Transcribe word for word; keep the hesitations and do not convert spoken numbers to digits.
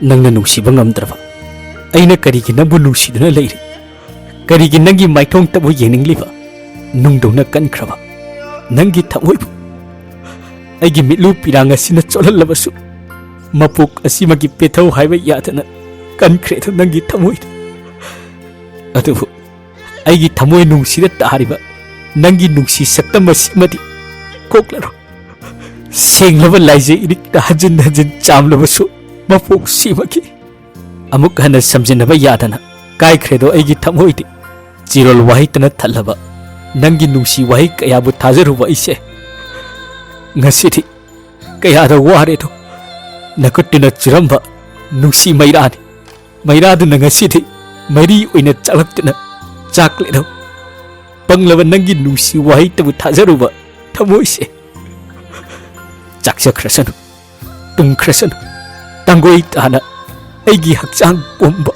ꯅꯪꯅ ꯅꯨꯡꯁꯤꯕ ꯉꯝꯗ꯭ꯔꯕ ꯑꯩꯅ ꯀꯔꯤꯒꯤ ꯅꯪꯕꯨ ꯅꯨꯡꯁꯤꯗꯨꯅ ꯂꯩꯔꯤ? ꯀꯔꯤꯒꯤ ꯅꯪꯒꯤ ꯃꯥꯏꯊꯣꯡꯇꯕꯨ ꯌꯦꯡꯅꯤꯡꯂꯤꯕ? ꯅꯨꯡꯗꯧꯅ ꯀꯟꯈ꯭ꯔꯕ ꯅꯪꯒꯤ ꯊꯃꯣꯏꯕꯨ ꯑꯩꯒꯤ ꯃꯤꯠꯂꯨ ꯄꯤꯔꯥꯡ ꯑꯁꯤꯅ ꯆꯣꯠꯍꯜꯂꯕꯁꯨ, ꯃꯄꯣꯛ ꯑꯁꯤꯃꯒꯤ ꯄꯦꯊꯧ ꯍꯥꯏꯕ ꯌꯥꯗꯅ ꯀꯟꯈ꯭ꯔꯦꯗ ꯅꯪꯒꯤ ꯊꯃꯣꯏꯗ꯫ ꯑꯗꯨꯕꯨ ꯑꯩꯒꯤ ꯊꯃꯣꯏ ꯅꯨꯡꯁꯤꯗ ꯇꯥꯔꯤꯕ ꯅꯪꯒꯤ ꯅꯨꯡꯁꯤ ꯁꯛꯇꯝ ꯑꯁꯤꯃꯗꯤ ꯀꯣꯛꯂꯔꯣꯏ꯫ ꯁꯦꯡꯂꯕ ꯂꯥꯏꯖ ꯏꯔꯤꯛꯇ ꯍꯟꯖꯤꯟ ꯍꯟꯖꯤꯟ ꯆꯥꯝꯂꯕꯁꯨ, ꯃꯄꯣꯛꯁꯤꯃꯒꯤ ꯑꯃꯨꯛ ꯍꯟꯅ ꯁꯝꯖꯤꯟꯅꯕ ꯌꯥꯗꯅ ꯀꯥꯏꯈ꯭ꯔꯦꯗꯣ ꯑꯩꯒꯤ ꯊꯃꯣꯏꯗꯤ꯫ ꯆꯤꯔꯣꯜ ꯋꯥꯍꯩꯇꯅ ꯊꯜꯂꯕ ꯅꯪꯒꯤ ꯅꯨꯡꯁꯤ ꯋꯥꯍꯩ ꯀꯌꯥꯕꯨ ꯊꯥꯖꯔꯨꯕ ꯑꯩꯁꯦ ꯉꯁꯤꯗꯤ ꯀꯌꯥꯗ ꯋꯥꯔꯦꯗꯣ꯫ ꯅꯈꯨꯠꯇꯨꯅ ꯆꯨꯔꯝꯕ ꯅꯨꯡꯁꯤ ꯃꯩꯔꯥꯅꯤ꯫ ꯃꯩꯔꯥꯗꯨꯅ ꯉꯁꯤꯗꯤ ꯃꯩꯔꯤ ꯑꯣꯏꯅ ꯆꯥꯛꯂꯛꯇꯨꯅ ꯆꯥꯛꯂꯦꯗꯣ꯫ ꯄꯪꯂꯕ ꯅꯪꯒꯤ ꯅꯨꯡꯁꯤ ꯋꯥꯍꯩꯇꯕꯨ ꯊꯥꯖꯔꯨꯕ ꯊꯃꯣꯏꯁꯦ ꯆꯥꯛꯆꯈ꯭ꯔꯁꯅꯨ, ꯇꯨꯝꯈ꯭ꯔꯁꯅꯨ꯫ ꯇꯥꯡꯒꯣꯏ ꯇꯥꯅ ꯑꯩꯒꯤ ꯍꯛꯆꯥꯡ ꯄꯨꯝꯕ